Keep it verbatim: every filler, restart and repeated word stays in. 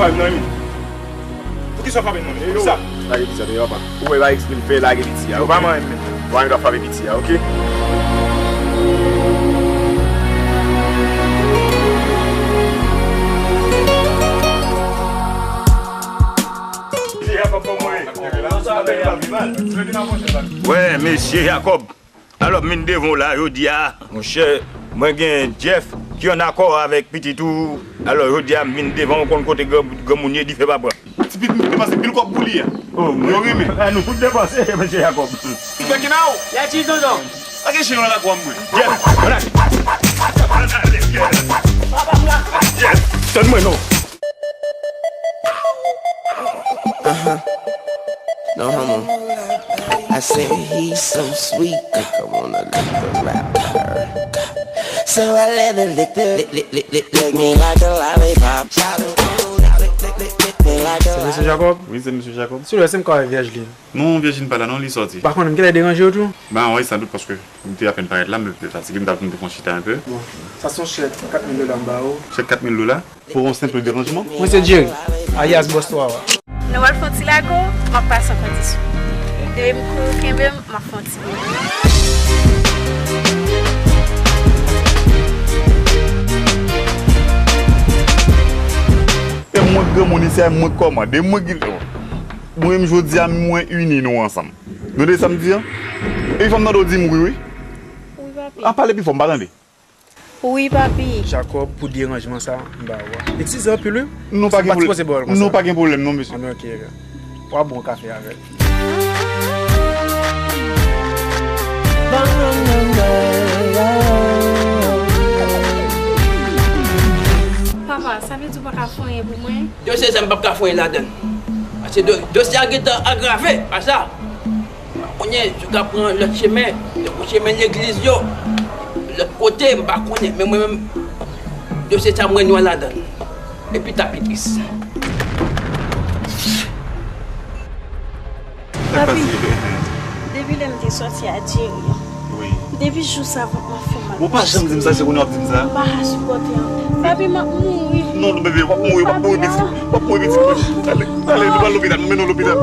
Frape m nan, wi. Poukisa w frape m nan, mesye? Poukisa? Lage piti a, tande, papa. Ou wè, pa eksprè m fè lage piti a, yo, ok? Pa manyen m menm. Ou pa gen dwa frape piti a, ok? Wè, mesye Jakòb. Alò, m vin devan w la, jodi a, monchè, mwen gen Jeff ki ann akò avèk pitit ou. Alò, jodi a, m vin devan w, ou konn kote gran, granmoun ye, dife pa pran. Ti pitit m depanse pil kòb pou li a. Oh, yo renmen. A nou fout depanse, mesye Jakòb. Ti pè ki nan ou? Lè ti tonton. Pa gen chen nan lakwa m, mwen. Jeff, ann ale. Ann ale, Jeff. Jeff, tann mwen non. Uh-huh. No homo. I say he's so sweet. I wanna lick the rapper. So I let her lick the lick lick lick lick lick me like a lollipop. Lick lick lick lick lick me like a Se mesye Jakòb? Wi, se mesye Jakòb. Sou lè se m ka wè vyèj li. Non, vyèj li pa la non, li sòti. Pa konnen m genlè deranje w tou. Ben wi, san dout, paske m te apèn parèt la, m te fatige, m t ap vin te fè yon chita enpe. Bon, sa se yon chèk kat mil dola m ba ou. Chèk kat mil dola? Pou yon senp deranjman? Mwen se Jerry, alyas Bòs Twa Wa. Nou wè l fè yon ti lago, m ap pase yon kondisyon. Depi m kou kenbe m, m ap fè yon ti bebe. E mwen k granmoun isi a, mwen k kòmande, mwen ki, mwen menm jodi a, mwen ini nou ansanm. Nou tande sa m di a? Epi fò m tande w di m wi, wi. Wi, papi. A, pale pi fò, m pa tande. Wi, papi. Jakòb, pou deranjman sa, m ba ou a. Eskize anpil, wi. Nou pa gen pwoblèm. Sa m pa t sipoze ba w l konsa. Nou pa gen pwoblèm, non, mesye. Anben, ok, w ap bwè yon kafe avè l. Papa, sa vle di w pa ka fè anyen pou mwen? Dosye sa, m p ap ka fè anyen ladan l. Paske do-, dosye a gentan agrave, pa sa. Kounye a, yo ka pran lòt chemen, tankou chemen legliz yo, lòt kote, m pa konnen, men mwen menm, dosye sa mwen nwa ladan l. Epi ta pi tris. Papi, depi lè m te sòti a Jerry, wi, depi jou sa vant mwen fè mal. Ou pa janm di m sa, se kounye a w ap di m sa? M pa ka sipòte ankò. Papi, m ap mouri. Non, bebe, w ap mouri, w ap mouri, pitit. W ap mouri, pitit. Ale, ale, nou pral lopital, nou mennen w lopital.